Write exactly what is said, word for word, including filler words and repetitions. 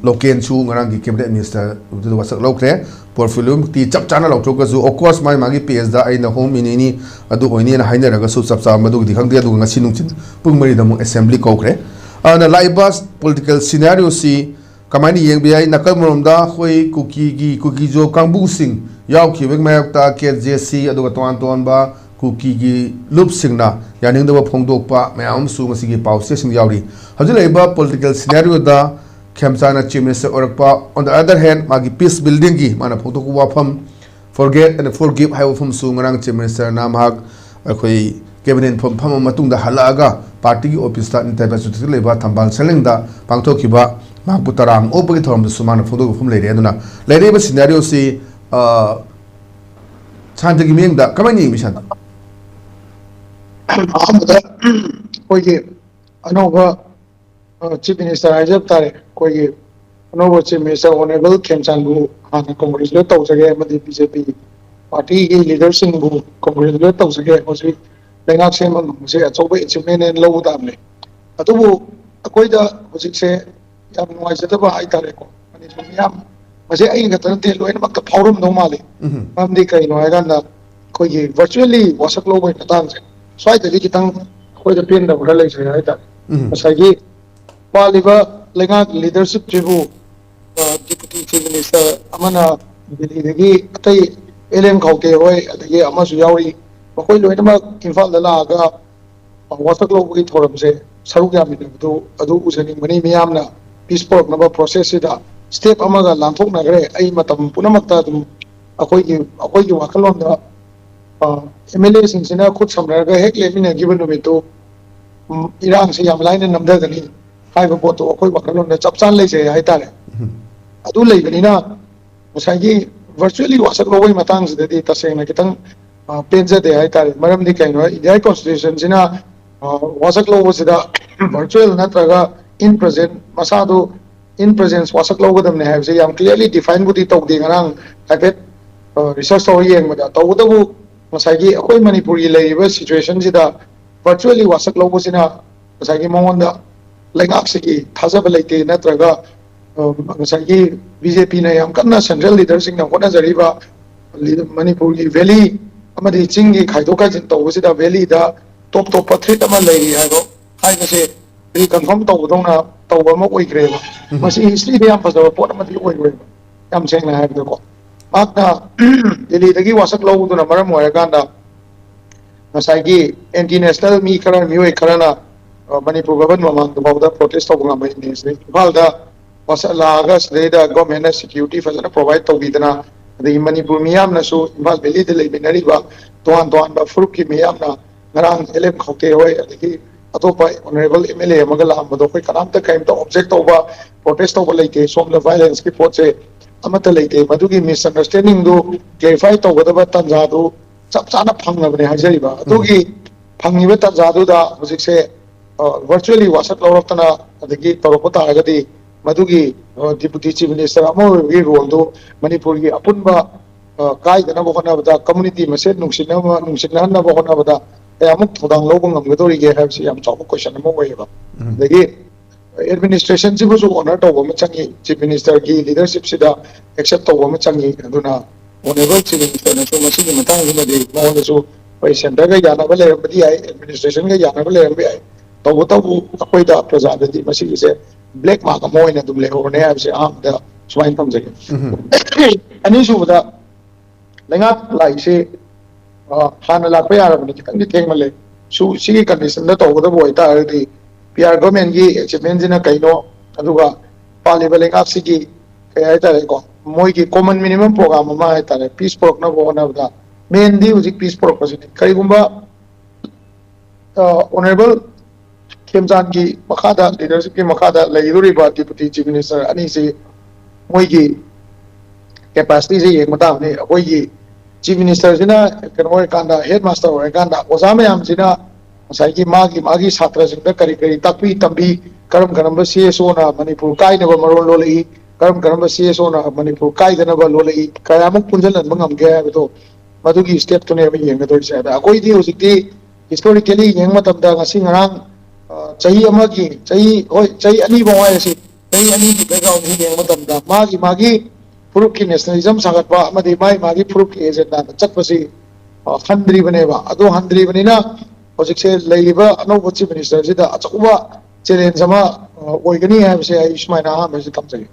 ꯂꯣꯀꯦꯟꯁꯨ ꯉꯔꯥꯡꯒꯤ cabinet minister ꯑꯗꯨꯗ ꯋꯥꯁꯛ ꯂꯧꯈ꯭ꯔꯦ꯫ Portfolio ꯃꯛꯇꯤ ꯆꯞ ꯆꯥꯅ ꯂꯧꯊꯣꯛꯇ꯭ꯔꯒꯁꯨ, of course, ꯃꯥꯒꯤ ꯃꯥꯒꯤ page ꯇ ꯑꯩꯅ home minister ꯅꯤ, ꯑꯗꯨ ꯑꯣꯏꯅꯤꯅ ꯍꯥꯏꯅꯔꯒꯁꯨ, ꯆꯞ ꯆꯥꯕ ꯃꯗꯨꯒꯤꯗꯤ ꯈꯪꯗꯦ꯫ ꯑꯗꯨꯒ ꯉꯁꯤ ꯅꯨꯡꯊꯤꯜ ꯄꯨꯡ ꯃꯔꯤꯗ ꯑꯃꯨꯛ assembly ꯀꯧꯈ꯭ꯔꯦ꯫ ꯑꯗꯨꯅ ꯂꯥꯛꯏꯕ political scenario ꯁꯤ ꯀꯃꯥꯏꯅ ꯌꯦꯡꯕ ꯌꯥꯏ? ꯅꯥꯀꯜ ꯑꯃꯔꯣꯝꯗ ꯑꯩꯈꯣꯏ ꯀꯨꯀꯤꯒꯤ, ꯀꯨꯀꯤꯖꯣ ꯀꯥꯡꯕꯨꯁꯤꯡ ꯌꯥꯎꯈꯤꯕꯒꯤ ꯃꯥꯌꯣꯛꯇ ꯀꯦ ꯖꯦ ꯁꯤ ꯑꯗꯨꯒ ꯇꯣꯉꯥꯟ ꯇꯣꯉꯥꯟꯕ ꯀꯨꯀꯤꯒꯤ ꯂꯨꯞꯁꯤꯡꯅ ꯌꯥꯅꯤꯡꯗꯕ ꯐꯣꯡꯗꯣꯛꯄ ꯃꯌꯥꯝ ꯑꯃꯁꯨ ꯉꯁꯤꯒꯤ ꯄꯥꯎ ꯆꯦꯁꯤꯡꯗ ꯌꯥꯎꯔꯤ꯫ ꯍꯧꯖꯤꯛ ꯂꯩꯔꯤꯕ political scenario ꯗ ꯈꯦꯝꯆꯥꯟꯅ chief minister ꯑꯣꯏꯔꯛꯄ, on the other hand, ꯃꯥꯒꯤ peace building ꯒꯤ ꯃꯥꯅ ꯐꯣꯡꯗꯣꯛꯄ ꯋꯥꯐꯝ, forget and forgive ꯍꯥꯏꯕ ꯋꯥꯐꯝꯁꯨ ꯉꯔꯥꯡ chief minister ꯅ ꯃꯍꯥꯛ ꯑꯩꯈꯣꯏ cabinet ꯐꯝ-, ꯐꯝꯃ ꯃꯇꯨꯡꯗ ꯍꯜꯂꯛꯑꯒ party ꯒꯤ office ꯇ ꯅꯤꯡꯊꯧ ꯄꯥꯏꯁꯨꯇꯤꯗ ꯂꯩꯕ ꯊꯝꯕꯥꯜ ꯁꯦꯂꯦꯡꯗ ꯄꯥꯡꯊꯣꯛꯈꯤꯕ ꯃꯍꯥꯛꯄꯨ ꯇꯔꯥꯝ ꯑꯣꯛꯄꯒꯤ ꯊꯧꯔꯝꯗꯁꯨ ꯃꯥꯅ ꯐꯣꯡꯗꯣꯛꯄ ꯋꯥꯐꯝ ꯂꯩꯔꯦ꯫ ꯑꯗꯨꯅ ꯂꯩꯔꯤꯕ scenario ꯁꯤ, ꯑ, ꯁꯥꯟꯇꯒꯤ ꯃꯤꯠꯌꯦꯡꯗ ꯀꯃꯥꯏꯅ ꯌꯦꯡꯕꯤ, ꯁꯥꯟꯇ? ꯑꯍꯥꯟꯕꯗ ꯑꯩꯈꯣꯏꯒꯤ ꯑꯅꯧꯕ chief minister ꯍꯥꯏꯖꯕ ꯇꯥꯔꯦ, ꯑꯩꯈꯣꯏꯒꯤ ꯑꯅꯧꯕ chief minister honourable ꯈꯦꯝꯆꯥꯟꯕꯨ ꯍꯥꯟꯅ congratulate ꯇꯧꯖꯒꯦ, ꯑꯃꯗꯤ ꯕꯤ ꯖꯦ ꯄꯤ party ꯒꯤ leader ꯁꯤꯡꯕꯨ congratulate ꯇꯧꯖꯒꯦ꯫ ꯍꯧꯖꯤꯛ ꯂꯩꯉꯥꯛ ꯁꯦꯝꯕ ꯉꯝꯕꯁꯦ ꯑꯆꯧꯕ achievement ꯍꯥꯏꯅ ꯂꯧꯕ ꯇꯥꯕꯅꯦ꯫ ꯑꯗꯨꯕꯨ ꯑꯩꯈꯣꯏꯗ ꯍꯧꯖꯤꯛꯁꯦ ꯌꯥꯝ ꯅꯨꯡꯉꯥꯏꯖꯗꯕ ꯍꯥꯏꯇꯥꯔꯦꯀꯣ, ꯃꯅꯤꯄꯨꯔ ꯃꯤꯌꯥꯝ, ꯃꯁꯤ ꯑꯩ ꯈꯛꯇ ꯅꯠꯇꯦ, ꯂꯣꯏꯅꯃꯛꯇ ꯐꯥꯎꯔꯝꯗꯧ ꯃꯥꯜꯂꯤ꯫ ꯎꯝ꯫ ꯃꯔꯝꯗꯤ ꯀꯩꯅꯣ ꯍꯥꯏꯀꯥꯟꯗ, ꯑꯩꯈꯣꯏꯒꯤ virtually ꯋꯥꯁꯛ ꯂꯧꯕꯒꯤ ꯃꯇꯥꯡꯁꯦ, ꯁ꯭ꯋꯥꯏꯗꯗꯤ ꯈꯤꯇꯪ ꯑꯩꯈꯣꯏꯗ ꯄꯦꯟꯗꯕ ꯈꯔ ꯂꯩꯖꯩ ꯍꯥꯏꯇꯥꯔꯦ꯫ ꯎꯝ꯫ ꯉꯁꯥꯏꯒꯤ ꯄꯥꯜꯂꯤꯕ ꯂꯩꯉꯥꯛ leadership ꯁꯤꯕꯨ, ꯑ, deputy chief minister ꯑꯃꯅ ꯗꯤꯜꯂꯤꯗꯒꯤ, ꯑꯇꯩ ꯑꯦꯜ ꯑꯦꯟ ꯈꯧꯇꯦ ꯍꯣꯏ, ꯑꯗꯒꯤ ꯑꯃꯁꯨ ꯌꯥꯎꯔꯤ, ꯃꯈꯣꯏ ꯂꯣꯏꯅꯃꯛ ꯏꯝꯐꯥꯜꯗ ꯂꯥꯛꯑꯒ ꯋꯥꯁꯛ ꯂꯧꯕꯒꯤ ꯊꯧꯔꯝꯁꯦ ꯁꯔꯨꯛ ꯌꯥꯃꯤꯟꯅꯕꯗꯨ ꯑꯗꯨ ꯎꯖꯅꯤꯡꯕꯅꯤ꯫ ꯃꯤꯌꯥꯝꯅ peace ꯄꯨꯔꯛꯅꯕ process ꯁꯤꯗ step ꯑꯃꯒ ꯂꯥꯟꯊꯣꯛꯅꯈ꯭ꯔꯦ꯫ ꯑꯩ ꯃꯇꯝ ꯄꯨꯝꯅꯃꯛꯇ ꯑꯗꯨꯝ ꯑꯩꯈꯣꯏꯒꯤ, ꯑꯩꯈꯣꯏꯒꯤ ꯋꯥꯈꯜꯂꯣꯟꯗ, ꯑ, ꯑꯦꯝ ꯑꯦꯜ ꯑꯦꯁꯤꯡꯁꯤꯅ ꯈꯨꯠ ꯁꯝꯅꯔꯒ ꯍꯦꯛ ꯂꯦꯞꯃꯤꯟꯅꯈꯤꯕ ꯅꯨꯃꯤꯠꯇꯨ, ꯎꯝ, ꯏꯔꯥꯡꯁꯤ ꯌꯥꯝ ꯂꯥꯏꯅ ꯅꯝꯊꯒꯅꯤ ꯍꯥꯏꯕ ꯄꯣꯠꯇꯨ ꯑꯩꯈꯣꯏ ꯋꯥꯈꯜꯂꯣꯟꯗ ꯆꯞ ꯆꯥꯅ ꯂꯩꯖꯩ ꯍꯥꯏꯇꯥꯔꯦ꯫ ꯎꯝ꯫ ꯑꯗꯨ ꯂꯩꯕꯅꯤꯅ ꯉꯁꯥꯏꯒꯤ virtually ꯋꯥꯁꯛ ꯂꯧꯕꯒꯤ ꯃꯇꯥꯡꯁꯤꯗꯗꯤ ꯇꯁꯦꯡꯅ ꯈꯤꯇꯪ, ꯑ, ꯄꯦꯟꯖꯗꯦ ꯍꯥꯏꯇꯥꯔꯦ꯫ ꯃꯔꯝꯗꯤ ꯀꯩꯅꯣ, ꯏꯟꯗꯤꯌꯥꯒꯤ constitution ꯁꯤꯅ, ꯑ, ꯋꯥꯁꯛ ꯂꯧꯕꯁꯤꯗ virtual ꯅꯠꯇ꯭ꯔꯒ in present, ꯃꯁꯥꯗꯨ in presence ꯋꯥꯁꯛ ꯂꯧꯒꯗꯕꯅꯦ ꯍꯥꯏꯕꯁꯦ ꯌꯥꯝ clearly define ꯕꯨꯗꯤ ꯇꯧꯗꯦ꯫ ꯉꯔꯥꯡ ꯍꯥꯏꯐꯦꯠ, ꯑ, research ꯇꯧꯔ ꯌꯦꯡꯕꯗ, ꯇꯧꯕꯇꯕꯨ ꯉꯁꯥꯏꯒꯤ ꯑꯩꯈꯣꯏ ꯃꯅꯤꯄꯨꯔꯒꯤ ꯂꯩꯔꯤꯕ situation ꯁꯤꯗ virtually ꯋꯥꯁꯛ ꯂꯧꯕꯁꯤꯅ ꯉꯁꯥꯏꯒꯤ ꯃꯉꯣꯟꯗ ꯂꯩꯉꯥꯛꯁꯤꯒꯤ ꯊꯥꯖꯕ ꯂꯩꯇꯦ, ꯅꯠꯇ꯭ꯔꯒ, ꯉꯁꯥꯏꯒꯤ ꯕꯤ ꯖꯦ ꯄꯤꯅ ꯌꯥꯝ ꯀꯟꯅ ꯁꯦꯟꯇ꯭ꯔꯦꯜ ꯂꯤꯗꯔꯁꯤꯡꯅ ꯍꯣꯠꯅꯖꯔꯤꯕ ꯃꯅꯤꯄꯨꯔꯒꯤ ꯚꯦꯂꯤ ꯑꯃꯗꯤ ꯆꯤꯡꯒꯤ ꯈꯥꯏꯗꯣꯛ ꯈꯥꯏꯖꯤꯟ ꯇꯧꯕꯁꯤꯗ ꯚꯦꯂꯤꯗ ꯇꯣꯞ ꯇꯣꯞꯄ ꯊ꯭ꯔꯤꯠ ꯑꯃ ꯂꯩꯔꯤ ꯍꯥꯏꯕ ꯍꯥꯏꯕꯁꯦ ꯔꯤꯀꯟꯐꯥꯔꯝ ꯇꯧꯕꯗꯧꯅ ꯇꯧꯕ ꯑꯃ ꯑꯣꯏꯈ꯭ꯔꯦꯕ꯫ ꯃꯁꯤ ꯍꯤꯁꯇ꯭ꯔꯤꯗ ꯌꯥꯝ ꯐꯖꯕ ꯄꯣꯠ ꯑꯃꯗꯤ ꯑꯣꯏꯈ꯭ꯔꯦꯕ, ꯌꯥꯝ ꯁꯦꯡꯅ ꯍꯥꯏꯔꯕꯗꯀꯣ꯫ ꯃꯍꯥꯛꯅ ꯗꯦꯜꯂꯤꯗꯒꯤ ꯋꯥꯁꯛ ꯂꯧꯕꯗꯨꯅ ꯃꯔꯝ ꯑꯣꯏꯔꯀꯥꯟꯗ ꯉꯁꯥꯏꯒꯤ ꯑꯦꯟꯇꯤ ꯅꯦꯁꯅꯦꯜ ꯃꯤ ꯈꯔ, ꯃꯤꯑꯣꯏ ꯈꯔꯅ ꯃꯅꯤꯄꯨꯔ ꯒꯚꯔꯟ ꯃꯃꯥꯡꯗ ꯐꯥꯎꯗ ꯄ꯭ꯔꯣꯇꯦꯁ ꯇꯧꯕ ꯉꯝꯕ ꯏꯝꯐꯥꯜꯗ ꯂꯥꯛꯑꯒ ꯁꯤꯗꯩꯗ ꯒꯣꯔꯃꯦꯟꯅ ꯁꯦꯀ꯭ꯌꯨꯔꯤꯇꯤ ꯐꯖꯅ ꯄ꯭ꯔꯣꯚꯥꯏꯗ ꯇꯧꯕꯤꯗꯅ, ꯑꯗꯒꯤ ꯃꯅꯤꯄꯨꯔ ꯃꯤꯌꯥꯝꯅꯁꯨ ꯏꯝꯐꯥꯜ ꯚꯦꯂꯤꯗ ꯂꯩꯃꯤꯟꯅꯔꯤꯕ ꯇꯣꯉꯥꯟ ꯇꯣꯉꯥꯟꯕ ꯐꯨꯔꯨꯞꯀꯤ ꯃꯤꯌꯥꯝꯅ ꯉꯔꯥꯡ ꯑꯦꯜ ꯑꯦꯝ ꯈꯧꯇꯦ ꯍꯣꯏ, ꯑꯗꯒꯤ ꯑꯇꯣꯞꯄ ꯑꯣꯅꯔꯦꯕꯜ ꯑꯦꯝ ꯑꯦꯜ ꯑꯦ ꯑꯃꯒ ꯂꯥꯛꯑꯝꯕꯗꯣ ꯑꯩꯈꯣꯏ ꯀꯅꯥꯝꯇ ꯀꯔꯤꯝꯇ ꯑꯣꯕꯖꯦꯛ ꯇꯧꯕ, ꯄ꯭ꯔꯣꯇꯦꯁ ꯇꯧꯕ ꯂꯩꯇꯦ꯫ ꯁꯣꯝꯗ ꯚꯥꯏꯂꯦꯟꯁꯀꯤ ꯄꯣꯠꯁꯦ ꯑꯃꯠꯇ ꯂꯩꯇꯦ꯫ ꯃꯗꯨꯒꯤ ꯃꯤꯁꯑꯟꯗꯔꯁꯇꯦꯟꯗꯤꯡꯗꯨ ꯀ꯭ꯂꯦꯔꯤꯐꯥꯏ ꯇꯧꯒꯗꯕ ꯇꯥꯟꯖꯥꯗꯨ ꯆꯞ ꯆꯥꯅ ꯐꯪꯂꯕꯅꯦ ꯍꯥꯏꯖꯔꯤꯕ꯫ ꯑꯗꯨꯒꯤ ꯐꯪꯉꯤꯕ ꯇꯥꯟꯖꯥꯗꯨꯗ ꯍꯧꯖꯤꯛꯁꯦ ꯚꯔꯆꯨꯋꯦꯜꯂꯤ ꯋꯥꯁꯛ ꯂꯧꯔꯛꯇꯅ ꯑꯗꯒꯤ ꯇꯧꯔꯛꯄ ꯇꯥꯔꯒꯗꯤ ꯃꯗꯨꯒꯤ ꯗꯤꯄꯨꯇꯤ ꯆꯤꯐ ꯃꯤꯅꯤꯁꯇꯔ ꯑꯃ ꯑꯣꯏꯕꯒꯤ ꯔꯣꯜꯗꯨ ꯃꯅꯤꯄꯨꯔꯒꯤ ꯑꯄꯨꯟꯕ ꯀꯥꯏꯗꯅꯕ ꯍꯣꯠꯅꯕꯗ, ꯀꯝꯃꯨꯅꯤꯇꯤ ꯃꯁꯦꯟ ꯅꯨꯡꯁꯤꯅꯕ, ꯅꯨꯡꯁꯤꯅꯍꯟꯅꯕ ꯍꯣꯠꯅꯕꯗ ꯀꯌꯥꯃꯨꯛ ꯊꯧꯗꯥꯡ ꯂꯧꯕ ꯉꯝꯒꯗꯧꯔꯤꯒꯦ ꯍꯥꯏꯕꯁꯤ ꯌꯥꯝ ꯆꯥꯎꯕ ꯀꯣꯏꯁꯟ ꯑꯃ ꯑꯣꯏꯌꯦꯕ꯫ ꯑꯗꯒꯤ ꯑꯦꯗꯃꯤꯅꯤꯁꯇ꯭ꯔꯦꯁꯟꯁꯤꯕꯨꯁꯨ ꯑꯣꯅꯔ ꯇꯧꯕ ꯑꯃ ꯆꯪꯉꯤ, ꯆꯤꯐ ꯃꯤꯅꯤꯁꯇꯔꯒꯤ ꯂꯤꯗꯔꯁꯤꯞꯁꯤꯗ ꯑꯦꯛꯁꯦꯞ ꯇꯧꯕ ꯑꯃ ꯆꯪꯉꯤ꯫ ꯑꯗꯨꯅ ꯑꯣꯅꯔꯦꯕꯜ ꯆꯤꯐ ꯃꯤꯅꯤꯁꯇꯔꯅꯁꯨ ꯃꯁꯤꯒꯤ ꯃꯇꯥꯡꯁꯤꯃꯗꯤ ꯃꯉꯣꯟꯗꯁꯨ ꯑꯩꯈꯣꯏ ꯁꯦꯟꯇꯔꯒ ꯌꯥꯅꯕ ꯂꯩꯔꯝꯕꯗꯤ ꯌꯥꯏ, ꯑꯦꯗꯃꯤꯅꯤꯁꯇ꯭ꯔꯦꯁꯟꯒ ꯌꯥꯅꯕ ꯂꯩꯔꯝꯕ ꯌꯥꯏ, ꯇꯧꯕꯇꯕꯨ ꯑꯩꯈꯣꯏꯗ ꯄ꯭ꯔꯖꯥꯗꯗꯤ ꯃꯁꯤꯒꯤꯁꯦ ꯕ꯭ꯂꯦꯛ ꯃꯥꯔꯛ ꯑꯃ ꯑꯣꯏꯅ ꯑꯗꯨꯝ ꯂꯩꯍꯧꯔꯅꯤ ꯍꯥꯏꯕꯁꯦ ꯑꯍꯥꯟꯕꯗ ꯁꯨꯃꯥꯏꯅ ꯊꯝꯖꯒꯦ꯫ ꯑꯅꯤꯁꯨꯕꯗ, ꯂꯩꯉꯥꯛ ꯂꯥꯛꯏꯁꯤ ꯍꯥꯟꯅ ꯂꯥꯛꯄ ꯌꯥꯔꯕꯅꯤ, ꯈꯤꯇꯪꯗꯤ ꯊꯦꯡꯃꯜꯂꯦ꯫ ꯁꯨ ꯁꯤꯒꯤ ꯀꯟꯗꯤꯁꯟꯗ ꯇꯧꯒꯗꯕ ꯑꯣꯏꯇꯥꯔꯒꯗꯤ ꯄꯤ ꯑꯥꯔ ꯒꯣꯔꯃꯦꯟꯒꯤ ꯑꯦꯆꯤꯞꯃꯦꯟꯁꯤꯅ ꯀꯩꯅꯣ, ꯑꯗꯨꯒ ꯄꯥꯜꯂꯤꯕ ꯂꯩꯉꯥꯛꯁꯤꯒꯤ ꯀꯩ ꯍꯥꯏꯇꯥꯔꯦꯀꯣ, ꯃꯣꯏꯒꯤ ꯀꯣꯃꯟ ꯃꯤꯅꯤꯃꯝ ꯄ꯭ꯔꯣꯒ꯭ꯔꯥꯝ ꯑꯃ ꯍꯥꯏꯇꯥꯔꯦ, ꯄꯤꯁ ꯄꯨꯔꯛꯅꯕ ꯍꯣꯠꯅꯕꯗ ꯃꯦꯟꯗꯤ ꯍꯧꯖꯤꯛ ꯄꯤꯁ ꯄꯨꯔꯛꯄꯁꯤꯅꯤ꯫ ꯀꯔꯤꯒꯨꯝꯕ ꯑꯣꯅꯔꯦꯕꯜ ꯈꯦꯝꯆꯥꯟꯒꯤ ꯃꯈꯥꯗ, ꯂꯤꯗꯔꯁꯤꯞꯀꯤ ꯃꯈꯥꯗ ꯂꯩꯒꯗꯧꯔꯤꯕ ꯗꯤꯄꯨꯇꯤ ꯆꯤꯐ ꯃꯤꯅꯤꯁꯇꯔ ꯑꯅꯤꯁꯤ ꯃꯣꯏꯒꯤ ꯀꯦꯄꯥꯁꯤꯇꯤꯁꯦ ꯌꯦꯡꯕ ꯇꯥꯕꯅꯤ꯫ ꯑꯩꯈꯣꯏꯒꯤ ꯆꯤꯐ ꯃꯤꯅꯤꯁꯇꯔꯁꯤꯅ ꯀꯩꯅꯣ ꯑꯣꯏꯔꯀꯥꯟꯗ, ꯍꯦꯗ ꯃꯥꯁꯇꯔ ꯑꯣꯏꯔꯀꯥꯟꯗ ꯑꯣꯖꯥ ꯃꯌꯥꯝꯁꯤꯅ ꯉꯁꯥꯏꯒꯤ ꯃꯥꯒꯤ ꯃꯥꯒꯤ ꯁꯥꯇ꯭ꯔꯁꯤꯡꯗ ꯀꯔꯤ ꯀꯔꯤ ꯇꯥꯛꯄꯤ ꯇꯝꯕꯤ, ꯀꯔꯝ ꯀꯔꯝꯕ ꯁꯤ ꯑꯦꯁ ꯑꯣꯅ ꯃꯅꯤꯄꯨꯔ ꯀꯥꯏꯅꯕ ꯃꯔꯣꯜ ꯂꯣꯜꯂꯛꯏ, ꯀꯔꯝ ꯀꯔꯝꯕ ꯁꯤ ꯑꯦꯁ ꯑꯣꯅ ꯃꯅꯤꯄꯨꯔ ꯀꯥꯏꯗꯅꯕ ꯂꯣꯜꯂꯛꯏ, ꯀꯌꯥꯃꯨꯛ ꯄꯨꯟꯁꯤꯜꯍꯟꯕ ꯉꯝꯒꯦ ꯍꯥꯏꯕꯗꯣ ꯃꯗꯨꯒꯤ ꯁ꯭ꯇꯦꯞꯇꯨꯅꯦꯕ ꯌꯦꯡꯒꯗꯣꯏꯁꯦ꯫ ꯑꯗ ꯑꯩꯈꯣꯏꯗꯤ ꯍꯧꯖꯤꯛꯇꯤ ꯍꯤꯁꯇꯣꯔꯤꯀꯦꯂꯤ ꯌꯦꯡꯕ ꯃꯇꯝꯗ ꯉꯁꯤ ꯉꯔꯥꯡ, ꯑ, ꯆꯍꯤ ꯑꯃꯒꯤ, ꯆꯍꯤ, ꯍꯣꯏ, ꯆꯍꯤ ꯑꯅꯤꯐꯥꯎ ꯍꯥꯏꯔꯁꯤ, ꯆꯍꯤ ꯑꯅꯤꯒꯤ ꯕꯦꯛꯒ꯭ꯔꯥꯎꯟꯁꯤ ꯌꯦꯡꯕ ꯃꯇꯝꯗ ꯃꯥꯒꯤ ꯃꯥꯒꯤ ꯐꯨꯔꯨꯞꯀꯤ ꯅꯦꯁꯅꯦꯂꯤꯖꯝ ꯁꯥꯒꯠꯄ ꯑꯃꯗꯤ ꯃꯥꯒꯤ ꯃꯥꯒꯤ ꯐꯨꯔꯨꯞꯀꯤ ꯑꯦꯖꯦꯟꯗꯥꯗ ꯆꯠꯄꯁꯤ ꯑ, ꯍꯟꯗ꯭ꯔꯤꯕꯅꯦꯕ꯫ ꯑꯗꯨ ꯍꯟꯗ꯭ꯔꯤꯕꯅꯤꯅ ꯍꯧꯖꯤꯛꯁꯦ ꯂꯩꯔꯤꯕ ꯑꯅꯧꯕ ꯆꯤꯐ ꯃꯤꯅꯤꯁꯇꯔꯁꯤꯗ ꯑꯆꯧꯕ ꯆꯦꯂꯦꯟꯖ ꯑꯃ ꯑ, ꯑꯣꯏꯒꯅꯤ ꯍꯥꯏꯕꯁꯦ ꯑꯩ ꯁꯨꯃꯥꯏꯅ ꯑꯍꯥꯟꯕꯁꯤ ꯊꯝꯖꯒꯦ꯫